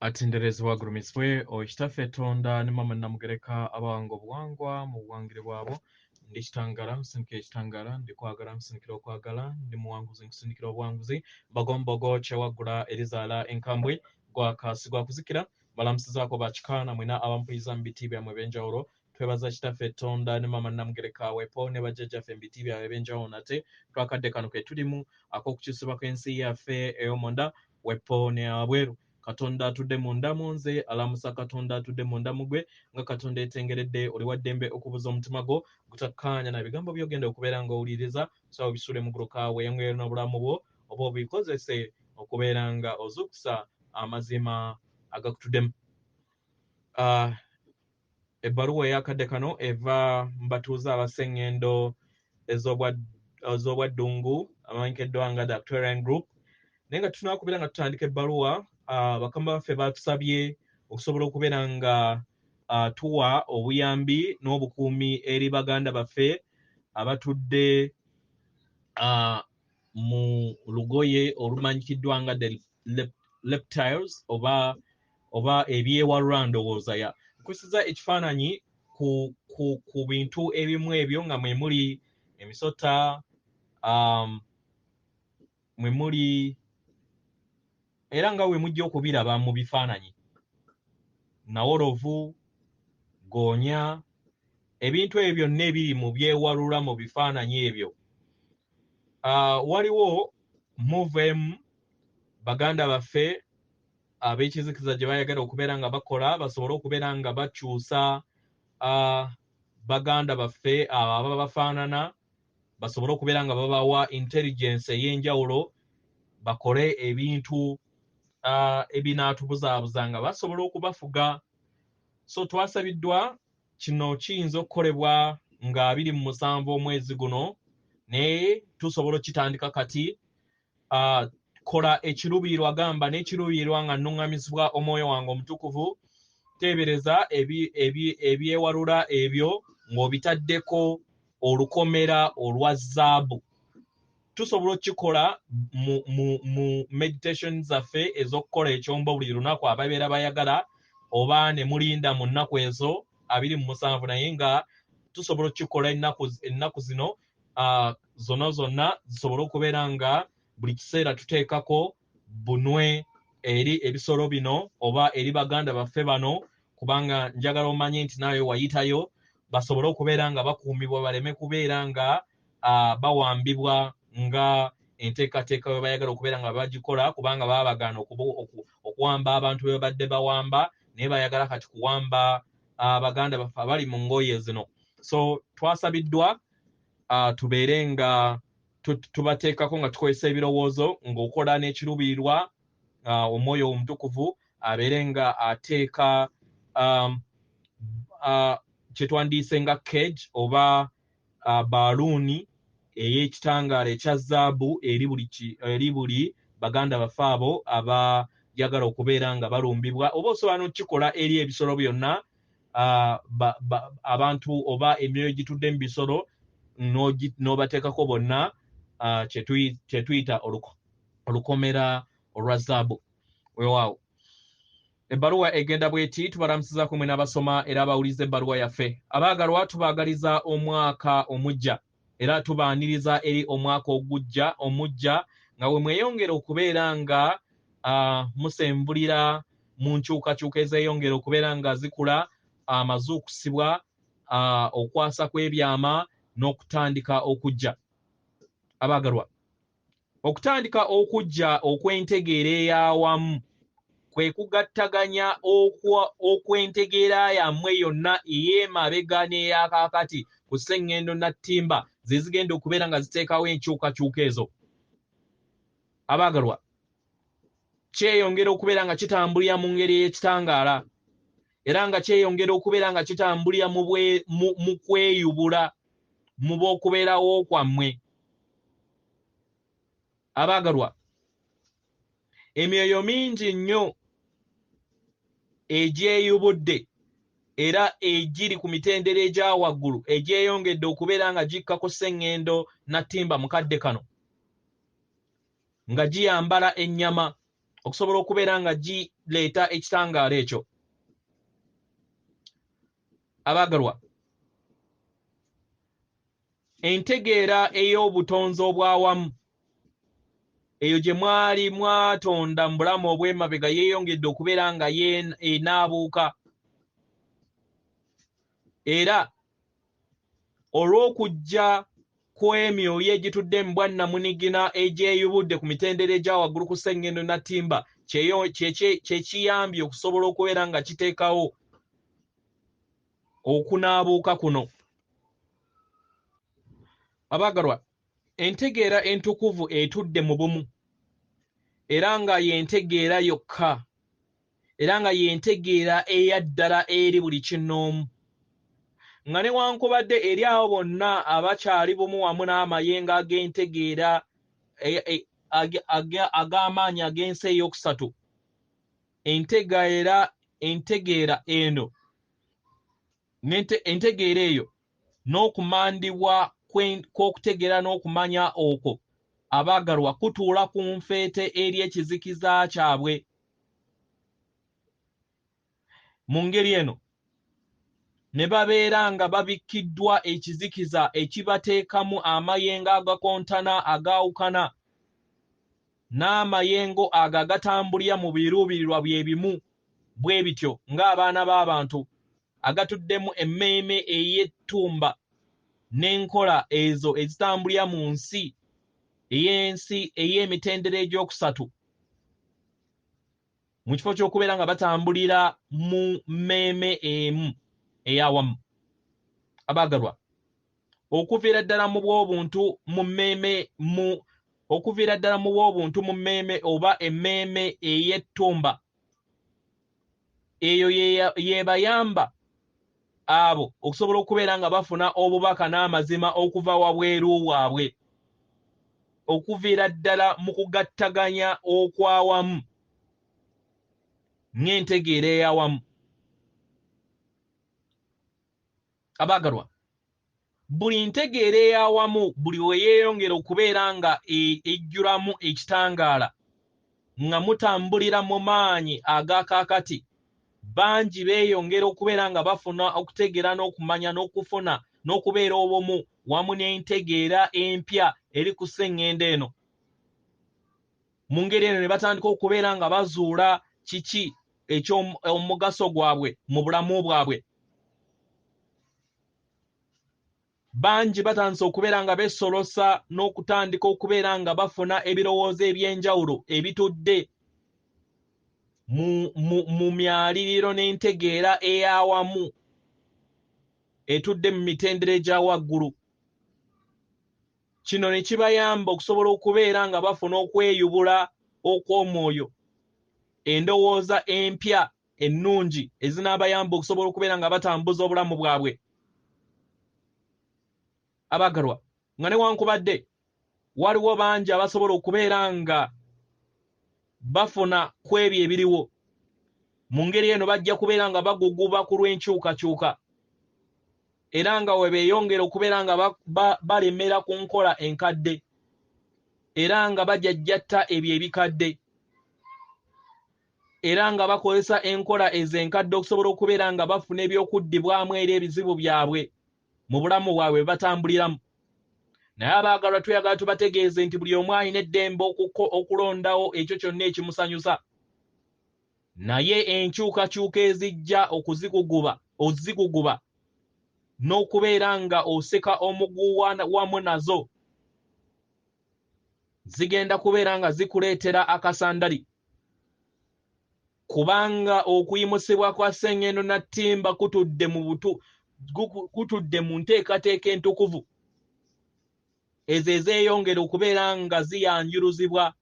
Atenderezebwa agulumizibwe oyo Kitaffe Tonda ne Maama Namugereka abawanga obuwangwa mu buwangire bwabwo. Ndi kitangala nkusindikira ekitangala, ndi kwagala nkusindikira okwagala, ndi muwanguzi nkusindikira obuwanguzi. Mbogo mbogo kyewaggula erizaala enkambwe, gwaka sigwakuzikira. Balamusizaako bakika na mwena abampuliriza mu biti byammwe ebyenjawulo. Twebaza Kitaffe Tonda ne Maama Namugereka wepo ne bajjajjaffe mu biti byabwe ebyenjawulo. Nate twakadde kano ke tulimu ak'okukyusibwa kw'ensi yaffe ey'omunda wepo ne wabweru. Katonda atudde munda mu nze alamusa Katonda atudde munda mu gwe. Nga Katonda etengeredde, oli wa ddembe okubuza omutima gwo gutakkaanya na bigambo by'ogenda okubeera ng'owuliriza. So obisuule muguluka weeyongere n'obulamu bwo oba obikozese okubeera nga ozuukusa amazima agakutuddemu. Ebbaluwa ey'akadde kano eva mu batuuze abasengendo ez'obwaddungu abamanyikiddwa nga the Actuarian Group. Naye nga tunakubira nga tutandika ebbaluwa, bakama baffe batusabye okusobola okubeera nga tuwa obuyambi n'obukuumi eri baganda baffe abatudde mu lugoye olumanyikiddwa nga the reptiles oba ebyewalula. Ndowooza ya nkusiza ekifaananyi ku bintu ebimu ebyo nga mwe muli emisota, mwe muli era nga we mujja okubiraba mu bifaananyi, nawolovu, goonya, ebintu ebyo byonna ebiri mu byewalula mu bifaananyi ebyo. Waliwo move emu baganda baffe ab'ekizikiza gye bayagala okubeera nga bakola basobole okubeera nga bakyusa baganda baffe abo ababafaanana, basobole okubeera nga babawa intelligence ey'enjawulo, bakole ebintu ebinaatubuzaabuza nga basobola okubafuga. So twasabiddwa kino kiyinza okukolebwa nga 27 omwezi guno, naye tusobola okukitandika kati. Kola ekiruubirirwa, gamba n'ekiruubirirwa nga nnuŋŋamizibwa omwoyo wange omutukuvu, teebereza ebyewalula ebyo ng'obitaddeko olukomera olwa zaabu. Tusobola okukikola mu meditation zaffe ez'okukola ekyombo buli lunaku ababeera bayagala, oba ne mulinda mu nnaku ezo 27, naye nga tusobola okukikola ennaku zino zonna zonna zisobole okubeera nga buli kiseera tuteekako bunwe eri ebisolo bino oba eri baganda baffe bano, kubanga njagala omanye nti naawe wayitayo, basobole okubeera nga bakuumibwa baleme kubeera nga bawambibwa nga enteekateeka bwe bayagala okubeera nga bagikola, kubanga baba bagaana okuwamba abantu be babadde bawamba, naye bayagala kati kuwamba baganda baffe abali mu ngoye zino. So twasabiddwa tubeere nga tubateekako nga tukozesa ebirowoozo, ng'okola n'ekiruubirirwa, omwoyo omutukuvu abeere nga ateeka kye twandiise nga cage oba baaluuni ey'ekitangaala ekya zaabu eri buli baganda baffe abo abayagala okubeera nga balumbibwa. Oba osobola n'okukikola eri ebisolo byonna, abantu oba emyoyo gitudde mu bisolo n'obateekako bonna kye tuyita olukomera olwa zaabu. Weewaawo ebbaluwa egenda bweti: tubalamusizaako mwe n'abasoma era abawuliza ebbaluwa yaffe. Abaagalwa, tubaagaliza omwaka omujja era tubaaniriza eri omwaka ogujja omujja nga we mweyongera okubeera nga musembulira mu nkyukakyuka ezeeyongera okubeera nga zikula, amazuukusibwa, okwasa kw'ebyama n'okutandika okujja. Abaagalwa, okutandika okujja okw'entegeera ey'awamu kwe kugattaganya okw'entegeera yammwe yonna ey'emabega n'eyakaakati ku sseŋŋendo na ttimba ze zigenda okubeera nga ziteekawo enkyukakyuka ezo. Abaagalwa, kyeyongera okubeera nga kitambulira mu ngeri ey'ekitangaala era nga kyeyongera okubeera nga kitambulira mu kweyubula mu bw'okubeerawo kwammwe. Abaagalwa, emyoyo mingi nnyo egyeyubudde era egiri ku mitendera egya waggulu egyeyongedde okubeera nga gikka ku sseŋŋendo na ttimba mu kadde kano, nga giyambala ennyama okusobola okubeera nga gireeta ekitangaala ekyo. Abaagalwa, entegeera ey'obutonzi obw'awamu eyo gye mwali mwatonda mu bulamu obw'emabega yeeyongedde okubeera nga enaabuuka, era olw'okujja kw'emyoyo egitudde mu bwannamunigina egyeyubudde ku mitendera egya waggulu ku sseŋŋendo nattimba kye kiyambye okusobola okubeera nga kiteekawo okunaabuuka kuno. Abaagalwa, entegeera entukuvu etudde mu bumu, era nga y'entegeera yokka, era nga y'entegeera eya ddala eri buli kinnoomu, nga newankubadde eri abo bonna abakyali bumu wamu n'amayengo ag'entegeera ag'amaanyi ag'ensi ey'okusatu, entegeera eno entegeera eyo n'okumandibwa kw'okutegeera n'okumanya okwo, abaagalwa, kutuula ku nfeete eri ekizikiza kyabwe. Mu ngeri eno ne babeera nga babikkiddwa ekizikiza ekibateekamu amayengo agakontana agaawukana n'amayengo ago agatambulira mu biruubirirwa bye bimu bwe bityo ng'abaana b'abantu, agatuddemu emmeeme ey'ettumba n'enkola ezo ezitambulira mu nsi ey'ensi ey'emitendera egyokusatu, mu kifo ky'okubeera nga batambulira mu mmeeme emu ey'awamu. Abaagalwa, okuviira ddala mu bw'obuntu mu mmeeme mu okuviira ddala mu bw'obuntu mu mmeeme oba emmeeme ey'ettumba eyo yebayamba abo okusobola okubeera nga bafuna obubaka n'amazima okuva wabweru waabwe, okuviira ddala mu kugattaganya okwawamu ng'entegeera eyawamu. Abaagalwa, buli ntegeera eyawamu buli we yeeyongera okubeera nga ejjulamu ekitangaala, nga mutambulira mu maanyi ag'akaakati, bangi beeyongera okubeera nga bafuna okutegeera n'okumanya n'okufuna n'okubeera obumu wamu n'entegeera empya eri ku sseŋŋendo eno. Mu ngeri eno ne batandika okubeera nga bazuula kiki eky'omugaso gwabwe mu bulamu bwabwe. Bangi batandise okubeera nga beesolosa n'okutandika okubeera nga bafuna ebirowoozo eby'enjawulo ebitudde mu myaliriro n'entegeera ey'awamu etudde mu mitendera egya waggulu. Kino ne kibayamba okusobola okubeera nga bafuna okweyubula okw'omwoyo, endowooza empya ennungi ezinaabayamba okusobola okubeera nga batambuza obulamu bwabwe. Abaagalwa, nga newankubadde waliwo bangi abasobola okubeera nga bafuna ku ebyo ebiriwo, mu ngeri eno bajja kubeera nga baguguba ku lw'enkyukakyuka, era nga we beeyongera okubeera nga balemera ku nkola enkadde, era nga bajajjatta ebyo ebikadde, era nga bakozesa enkola ezo enkadde okusobola okubeera nga bafuna ebyokuddibwamu eri ebizibu byabwe mu bulamu bwabwe batambuliramu. Naye abaagalwa, tweyagala tubategeeze nti buli omu alina eddembe okulondawo ekyo kyonna ekimusanyusa, naye enkyukakyuka ezijja okuziguguba n'okubeera nga oseka omuguwa wamu nazo zigenda kubeera nga zikuleetera akasandali, kubanga okuyimusibwa kwa sseŋŋendo nattimba kutudde mu nteekateeka entukuvu ezo ezeeyongera okubeera nga ziyanjuluzibwa,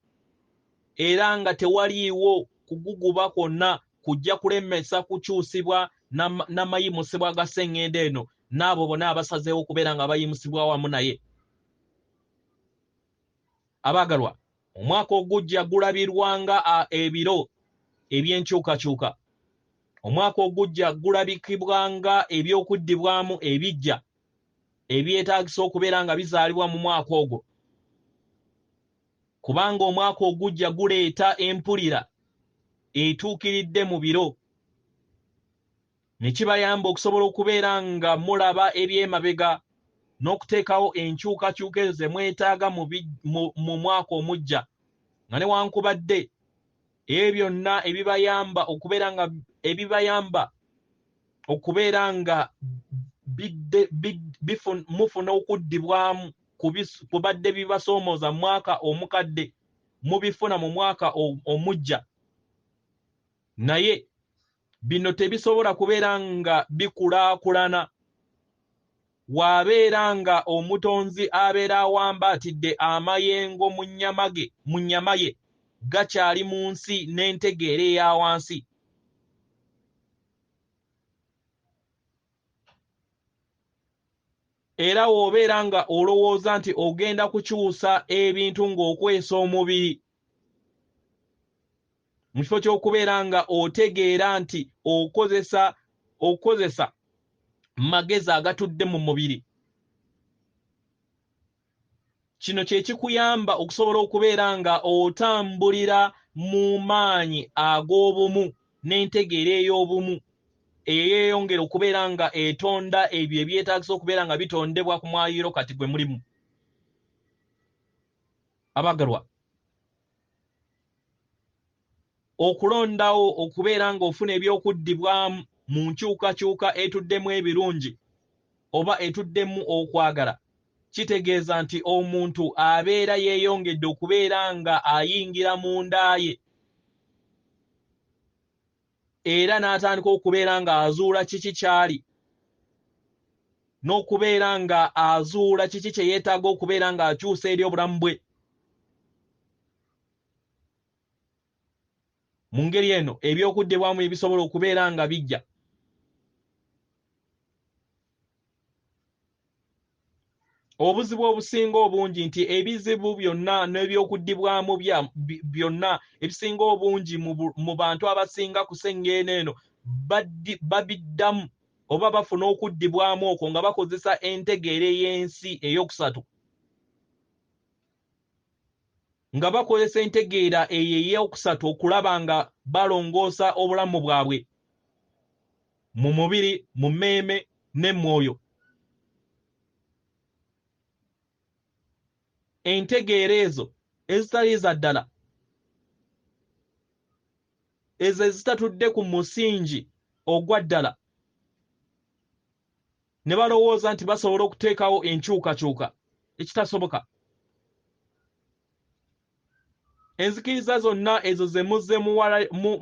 era nga tewaliiwo kuguguba kwonna kujja kulemesa kukyusibwa n'amayimusibwa ga sseŋŋendo eno n'abo bonna abasazeewo okubeera nga bayimusibwa wamu naye. Abaagalwa, omwaka ogujja gulabirwanga ebiro ebyenkyukakyuka. Omwaka ogujja gulabikibwanga ebyokuddibwamu ebijja ebyetaagisa okubeera nga bizaalibwa mu mwaka ogwo, kubanga omwaka ogujja guleeta empulira etuukiridde mu biro, ne kibayamba okusobola okubeera nga mulaba eby'emabega n'okuteekawo enkyukakyuka ezo ze mwetaaga mu mwaka omujja, nga newankubadde ebyo byonna ebibayamba okubeera nga mufuna okuddibwamu kubadde bibasoomooza mu mwaka omukadde, mubifuna mu mwaka omujja. Naye bino tebisobola kubeera nga bikulaakulana wabeera nga omutonzi abeera awambaatidde amayengo mu nnyama ye gakyali mu nsi n'entegeera eya wansi. Era w'obeera nga olowooza nti ogenda kukyusa ebintu ng'okwesa omubiri, mu kifo ky'okubeera nga otegeera nti okozesa magezi agatudde mu mubiri, kino kye kikuyamba okusobola okubeera nga otambulira mu maanyi ag'obumu n'entegeera ey'obumu eyeeyongera okubeera nga etonda ebyo ebyetaagisa okubeera nga bitondebwa ku mwayiro kati gwe mulimu. Abagalwa, okulondawo okubeera ng'ofuna ebyokuddibwamu mu nkyukakyuka etuddemu ebirungi oba etuddemu okwagala, kitegeeza nti omuntu abeera yeeyongedde okubeera nga ayingira mu nda ye era n'atandika okubeera ng'azuula kiki ky'ali, n'okubeera nga azuula kiki kye yeetaaga okubeera ng'akyusa eri obulamu bwe. Mu ngeri eno ebyokuddibwamu ebisobola okubeera nga bijja. Obuzibu obusinga obungi nti ebizibu byonna n'ebyokuddibwamu byonna ebisinga obungi mu bantu abasinga ku sengendo eno babiddamu oba bafuna okuddibwamu okwo nga bakozesa entegeera ey'ensi ey'okusatu, nga bakozesa entegeera eyo ey'okusatu okulaba nga balongoosa obulamu bwabwe mu mubiri, mu mmeeme ne mwoyo. Entegeera ezo ezitali za ddala, ezo ezitatudde ku musingi ogwa ddala, ne balowooza nti basobola okuteekawo enkyukakyuka, ekitasoboka. Enzikiriza zonna ezo ze muzze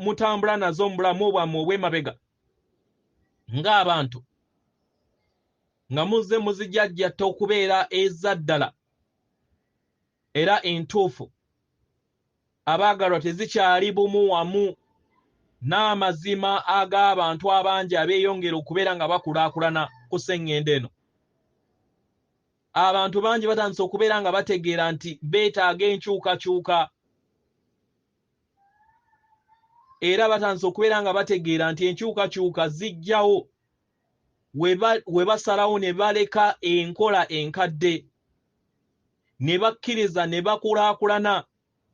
mutambula nazo mu bulamu bwammwe obw'emabega ng'abantu, nga muzze muzijjajjatta okubeera eza ddala era entuufu, abaagalwa tezikyali bumu wamu n'amazima ag'abantu abangi abeeyongera okubeera nga bakulaakulana ku sengendo eno. Abantu bangi batandise okubeera nga bategeera nti beetaaga enkyukakyuka, era batandise okubeera nga bategeera nti enkyukakyuka zijjawo we basalawo ne baleka enkola enkadde, ne bakkiriza ne bakulaakulana,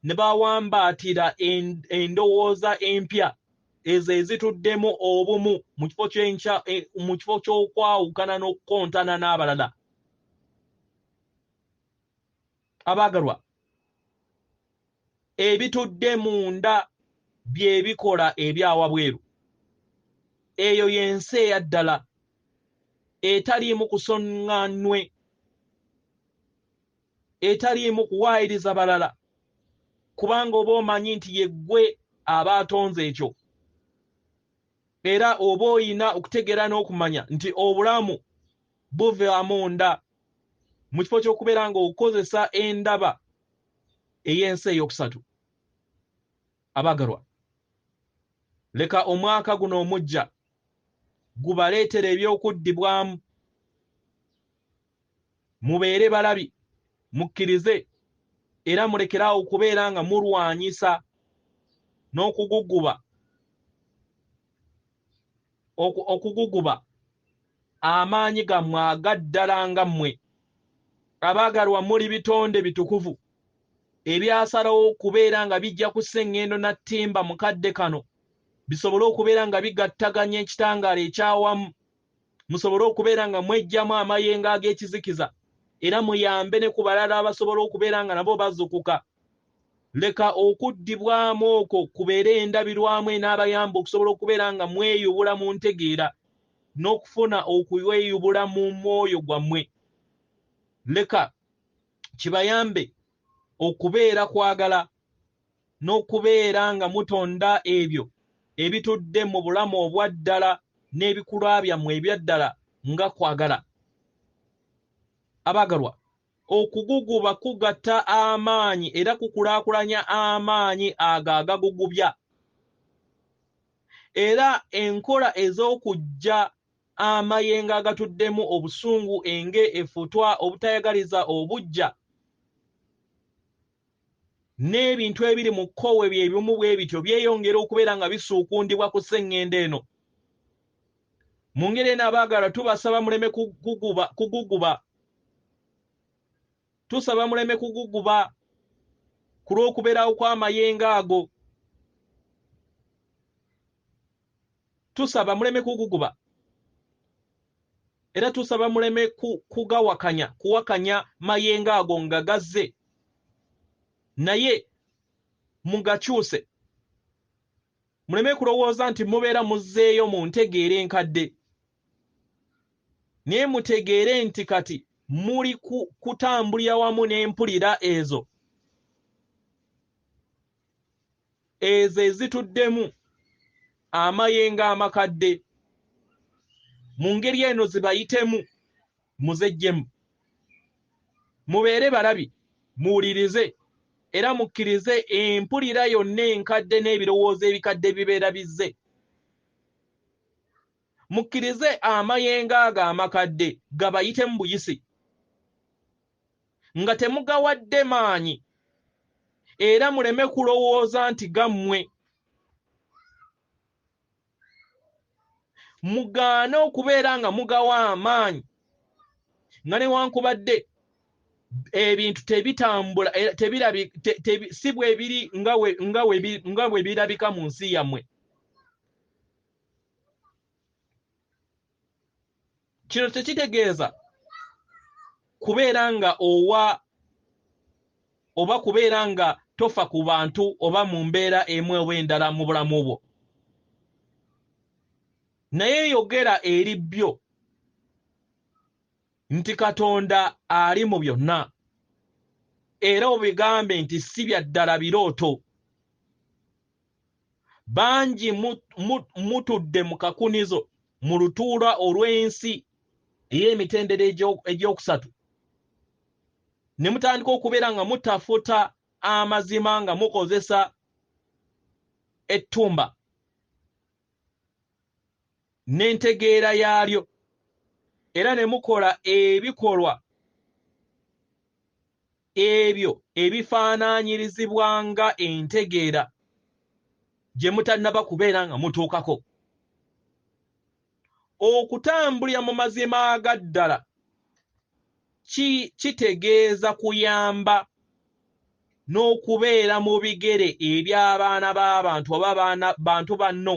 ne bawambaatira endowooza empya ezo ezituddemu obumu mu kifo ky'okwawukana n'okukontana n'abalala. Abaagalwa, ebitudde munda bye bikola ebyawabweru. Eyo y'ensi eya ddala etaliimu kusoŋŋanwe, etaliimu kuwaayiriza balala, kubanga oba omanyi nti ye ggwe aba atonze ekyo, era oba oyina okutegeera n'okumanya nti obulamu buva munda, mu kifo ky'okubeera ng'okozesa endaba ey'ensi ey'okusatu. Abaagalwa, leka omwaka guno omujja gubaleetere ebyokuddibwamu, mubeere balabi, mukkirize era mulekeraawo okubeera nga mulwanyisa n'okuguguba okuguguba amaanyi gammwe agaddala nga mmwe. Abaagalwa, muli bitonde bitukuvu. Ebyasalawo okubeera nga bijja ku sseŋŋendo na ttimba mu kadde kano, bisobole okubeera nga bigattaganya ekitangaala ekyawamu, musobole okubeera nga mweggyamu amayengo ag'ekizikiza, era muyambe ne ku balala abasobola okubeera nga nabo bazukuka. Leka okuddibwamu okwo kubeere endabirwamu enaabayamba okusobola okubeera nga mweyubula mu ntegeera n'okufuna okweyubula mu mwoyo gwammwe. Leka kibayambe okubeera kwagala n'okubeera nga mutonda ebyo ebitudde mu bulamu obwa ddala n'ebikulwa byammwe ebya ddala nga kwagala. Abaagalwa, okuguguba kugatta amaanyi era kukulaakulanya amaanyi ago agagugubya. Era enkola ez'okuggya amayengo agatuddemu obusungu, enge, effutwa, obutayagaliza, obuggya, n'ebintu ebiri mu kkowe bye bimu bwe bityo byeyongera okubeera nga bisuukundibwa ku sseŋŋendo eno. Mu ngeri eno abaagala tubasaba muleme kuguguba. Tusaba muleme kuguguba ku lw'okubeerawo kw'amayengo ago. Tusaba muleme kuguguba. Era tusaba muleme kugawakanya, kuwakanya mayengo ago nga gazze. Naye mugakyuse. Muleme kulowooza nti mubeera muzzeeyo mu ntegeera enkadde. Naye mutegeere nti kati muli kutambulira wamu n'empulira ezo. Ezo ezituddemu amayengo amakadde. Mu ngeri eno zibayitemu, muzeggyemu. Mubeere balabi, muwulirize, era mukkirize empulira yonna enkadde n'ebirowoozo ebikadde ebibeera bizze. Mukkirize amayengo ago amakadde gabayitemu buyisi, nga temugawadde maanyi, era muleme kulowooza nti gammwe. Mugaane okubeera nga mugawa amaanyi, nga newankubadde ebintu tebitambula, si bwe biri nga bwe birabika mu nsi yammwe. Kino tekitegeeza kubeera nga owa oba kubeera nga tofa ku bantu oba mu mbeera emu oba endala mu bulamu bwo. Naye yogera eri byo nti Katonda ali mu byonna, era obigambe nti si bya ddala birooto. Bangi mutudde mu kakunizo mu lutuula olw'ensi ey'emitendera egyokusatu, ne mutandika okubeera nga mutafuta amazima nga mukozesa ettumba n'entegeera yaalyo, era ne mukola ebikolwa ebyo ebifaanaanyirizibwa nga entegeera gye mutannaba kubeera nga mutuukako. Okutambulira mu mazima aga ddala kitegeeza kuyamba n'okubeera mu bigere eby'abaana b'abantu oba bantu banno.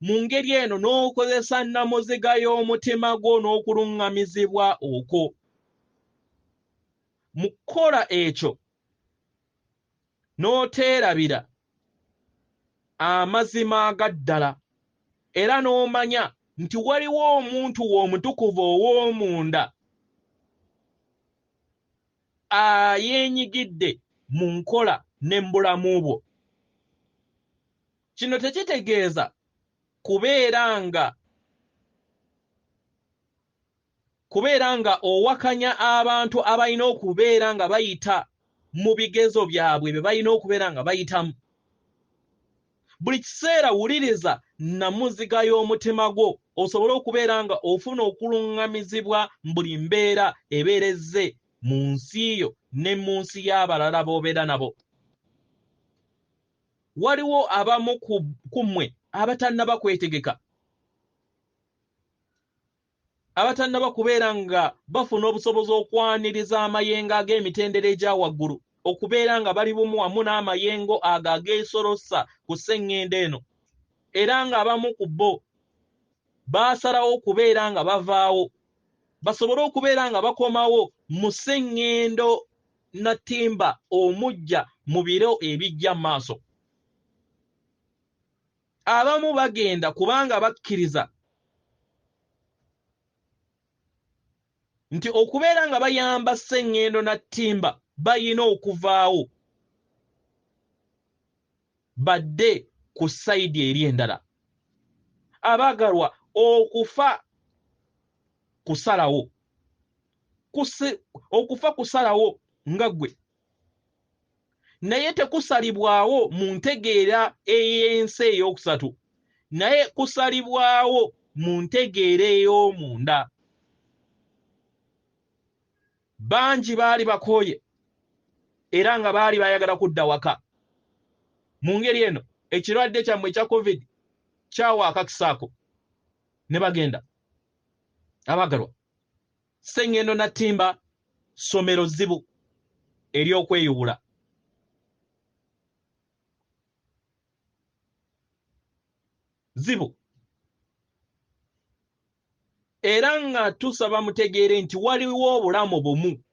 Mu ngeri eno n'okozesa nnamuziga y'omutima gwo n'okuluŋŋamizibwa okwo. Mu kukola ekyo n'oteerabira amazima aga ddala, era n'omanya nti waliwo omuntu omutukuvu ow'omunda ayeenyigidde mu nkola ne mu bulamu bwo. Kino tekitegeeza kubeera nga owakanya abantu abalina okubeera nga bayita mu bigezo byabwe bye balina okubeera nga bayitamu. Buli kiseera wuliriza nnamuziga y'omutima gwo osobole okubeera nga ofuna okuluŋŋamizibwa mu buli mbeera ebeera ezze mu nsi yo ne mu nsi y'abalala b'obeera nabo. Waliwo abamu ku mmwe abatannaba kwetegeka, abatannaba kubeera nga bafuna obusobozi okwaniriza amayengo ag'emitendera egya waggulu. okubeera nga bali bumu wamu n'amayengo ago ageesolossa ku sseŋŋendo eno, era ng'abamu ku bo baasalawo okubeera nga bavaawo basobole okubeera nga bakomawo mu sseŋŋendo Nattimba omuggya mu biro ebijja mu maaso. Abamu bagenda kubanga bakkiriza nti okubeera nga bayamba Sseŋŋendo Nattimba balina okuvaawo badde ku sayidi eri endala. Abaagalwa, okufa kusalawo. Okufa kusalawo nga ggwe, naye tekusalibwawo mu ntegeera ey'ensi ey'okusatu, naye kusalibwawo mu ntegeera ey'omunda. Bangi baali bakooye era nga baali bayagala kudda waka. Mu ngeri eno, ekirwadde kyammwe ekya COVID kyawa akakisa ako ne bagenda. Abaagalwa, Sseŋŋendo Nattimba ssomero zzibu ery'okweyubula. Zzibu. Era nga tusaba mutegeere nti waliwo obulamu bumu.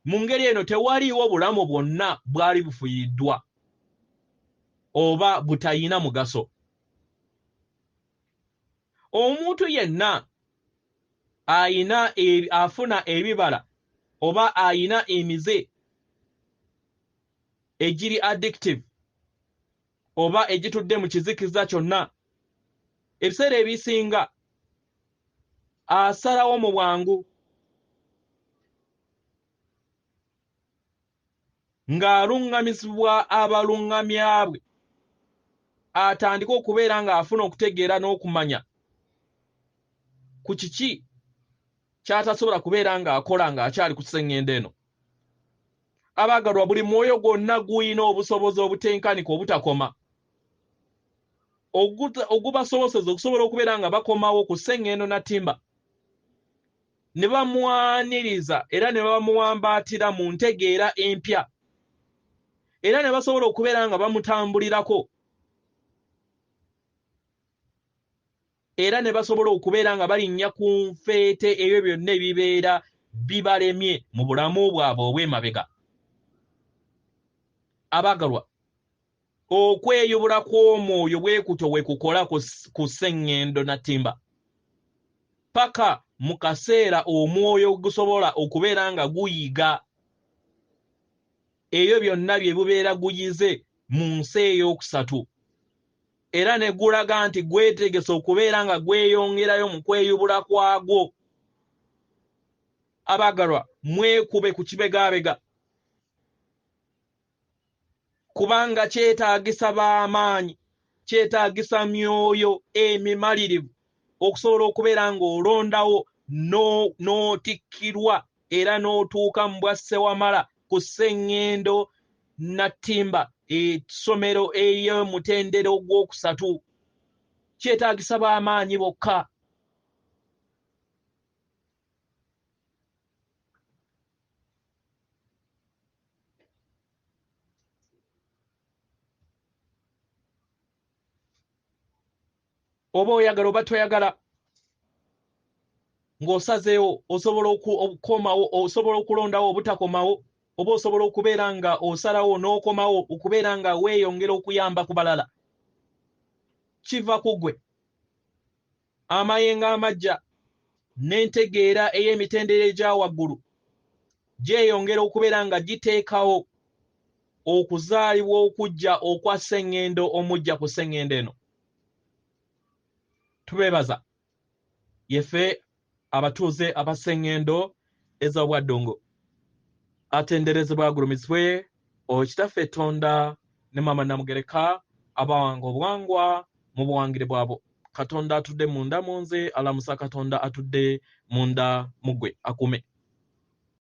Mu ngeri eno tewaliiwo bulamu bwonna bwali bufuyiddwa oba butayina mugaso. Omuntu yenna ayina afuna ebibala oba ayina emize egiri addictive oba egitudde mu kizikiza kyonna, ebiseera ebisinga asalawo mu bwangu ng'aluŋŋamizibwa abaluŋŋamya bwe, atandike okubeera ng'afuna okutegeera n'okumanya ku kiki ky'atasobola kubeera ng'akola ng'akyali ku sseŋŋendo eno. Abaagalwa, buli mwoyo gwonna gulina obusobozi obutenkanika obutakoma ogubasoboseza okusobola okubeera nga bakomawo ku sseŋŋendo Nattimba ne bamwaniriza era ne bamuwambaatira mu ntegeera empya, era ne basobola okubeera nga bamutambulirako, era ne basobola okubeera nga balinnya ku nfeete ebyo byonna ebibeera bibalemye mu bulamu bwabwe obw'emabega. Abaagalwa, okweyubula kw'omwoyo bwe kutyo we kukola ku sseŋŋendo Nattimba paka mu kaseera omwoyo gusobola okubeera nga guyiga ebyo byonna bye bubeera guyize mu nsi ey'okusatu, era ne gulaga nti gwetegese okubeera nga gweyongerayo mu kweyubula kwagwo. Abaagalwa, mwekube ku kibegaabega, kubanga kyetaagisa b'amaanyi, kyetaagisa myoyo emimalirivu okusobola okubeera ng'olondawo n'otikkirwa era n'otuuka mu bwa Ssewamala ku sseŋŋendo Nattimba, essomero ery'omutendera ogwokusatu. Kyetaagisa b'amaanyi bokka. Oba oyagala oba toyagala, ng'osazeewo osobola okukomawo, osobola okulondawo obutakomawo, oba osobola okubeera nga osalawo n'okomawo okubeera nga weeyongera okuyamba ku balala. Kiva ku ggwe. Amayengo amajja n'entegeera ey'emitendera egya waggulu gyeyongera okubeera nga giteekawo okuzaalibwa okuggya okwa sseŋŋendo omuggya ku sseŋŋendo eno. Tubeebaza yeffe abatuuze aba sseŋŋendo ez'Obwaddongo. Atenderezebwa agulumizibwe oyo Kitaffe Tonda ne Maama Namugereka abawanga obuwangwa mu buwangire bwabo. Katonda atudde munda mu nze alamusa Katonda atudde munda mu ggwe akume.